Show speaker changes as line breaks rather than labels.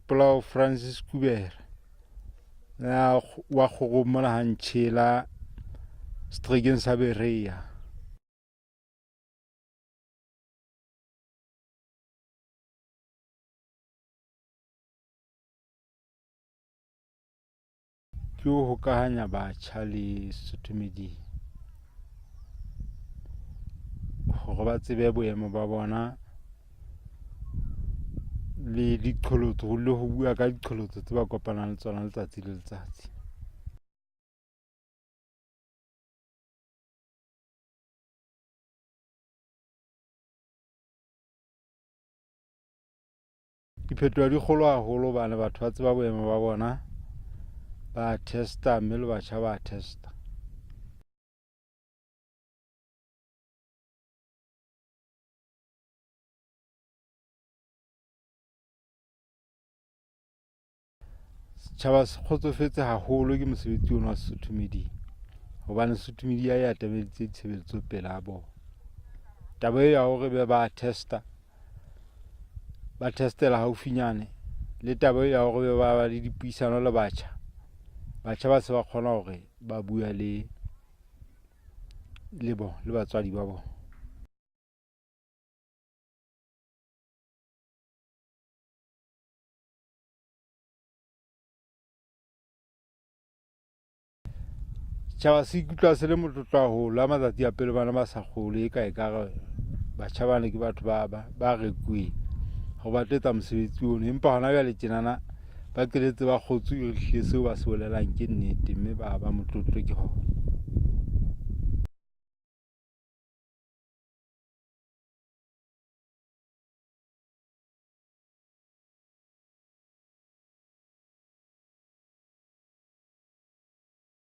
Polao Francis Kubera ya wa kgorong mona ha Ntšhela seterekeng sa Berea. Ke ho hokahanya batjha le Sotho Media hore ba tsebe boemo ba bona le diqholotso le ho bua ka diqholotso tse ba kopanang le tsona letsatsi le letsatsi. Diphetoho di kgolo haholo hobane batho ba tseba boemo ba bona, ba testa mme le batjha ba testa. Setjhaba se kgotsofetse haholo ke mosebetsi ona wa Sesotho Media hobane Sesotho Media e atameditse ditshebeletso pela bona. Taba eo ya hore be ba testa, ba testela haufinyane le taba eo ya hore be ba ba le dipuisano le batjha, batjha ba se ba kgona hore ba bua le le bona le batswadi ba bona. Setjhaba se ikutlwa se le motlotlo haholo ha matsatsi a pele bana ba sa kgolwe eka ekare batjha bana ke batho ba rekuweng hore ba tlo etsa mosebetsi ono. Empa hona jwale tjenana ba qetetse ba kgotswe ehlile seo ba se bolelang ke nnete, mme ba ba motlotlo ke hona.